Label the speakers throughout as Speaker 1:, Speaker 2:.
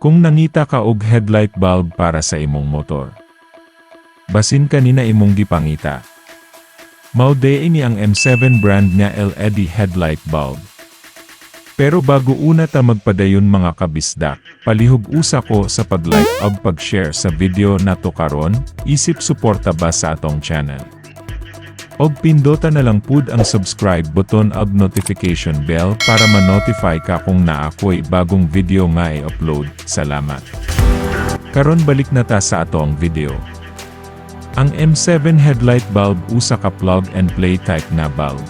Speaker 1: Kung nangita ka og headlight bulb para sa imong motor, basin kanina imong gipangita. Mao diay ni ang M7 brand nga LED headlight bulb. Pero bago una ta magpadayon, mga kabisdak, palihog usa ko sa pag-like ug pag-share sa video nato karon, isip suporta ba sa atong channel. Og pindota na lang pud ang subscribe button ug notification bell para ma-notify ka kung naa ko'y bagong video nga i-upload. Salamat. Karon, balik na ta sa atong video. Ang M7 headlight bulb usa ka plug and play type nga bulb.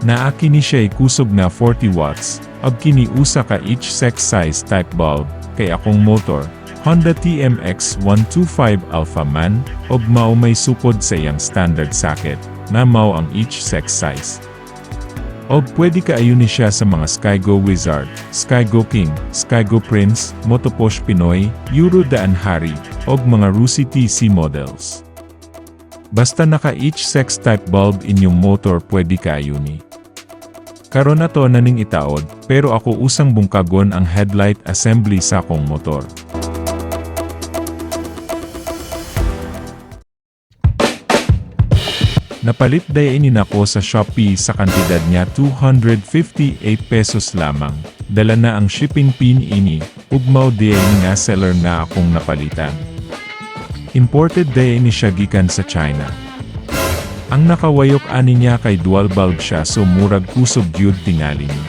Speaker 1: Naa kini siya kusog nga 40 watts, ug kini usa ka H6 size type bulb, kay akong motor, Honda TMX 125 Alpha man, ug mao may sukod sa iyang standard socket, nga mao ang H6 size. Og pwede kaayo ni siya sa mga Skygo Wizard, Skygo King, Skygo Prince, Motoposh Pinoy, Euro Daan Hari, og mga Rusi TC models. Basta naka H6 type bulb inyong motor, pwede kaayo ni. Karon na to na ning itaod, pero ako usang bungkagon ang headlight assembly sa akong motor. Napalit diay ni nako sa Shopee sa kantidad niya 258 pesos lamang. Dala na ang shipping fee ini, ug mao diay ni nga seller nga akong napalitan. Imported diay ni siya gikan sa China. Ang nakawayok ani niya kay dual bulb siya, so murag kusog gyud tingali ni.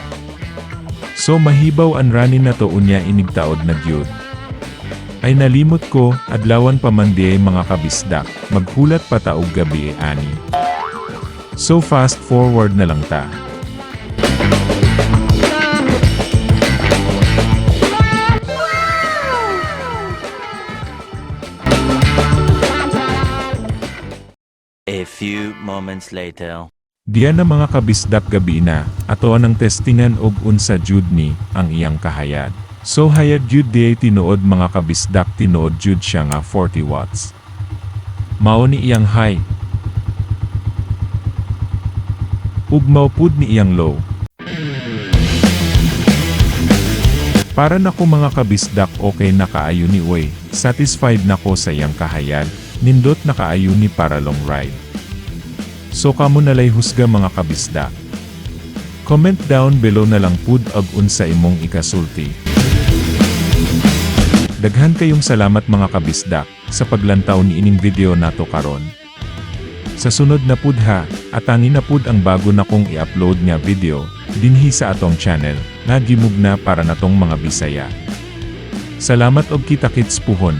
Speaker 1: So mahibaw an rani na to unya inigtaod na gyud. Ay, nalimot ko, adlawan pa man diay, mga kabisdak, maghulat pa ta og gabi ani. So fast forward na lang ta.
Speaker 2: A few moments later.
Speaker 1: Diya na, mga kabisdak, gabi na, ato ang testingan og unsa jud ni ang iyang kahayag. So hayag jud diay tinuod, mga kabisdak, tinuod jud siya nga 40 watts. Mao ni iyang high. Ug mao pud ni iyang low. Para nako, mga kabisdak, okay na kaayo ni uy, satisfied na ko sa iyang kahayag, nindot na kaayo ni para long ride. So kamo nalay husga, mga kabisdak. Comment down below na lang pud og unsa imong ikasulti. Daghan kayong salamat, mga kabisdak, sa paglantaw ni ining video nato karon. Sa sunod na pud ha, atangi na pud ang bago na kong i-upload nga video dinhi sa atong channel nga gimugna para natong mga Bisaya. Salamat og kita-kits puhon.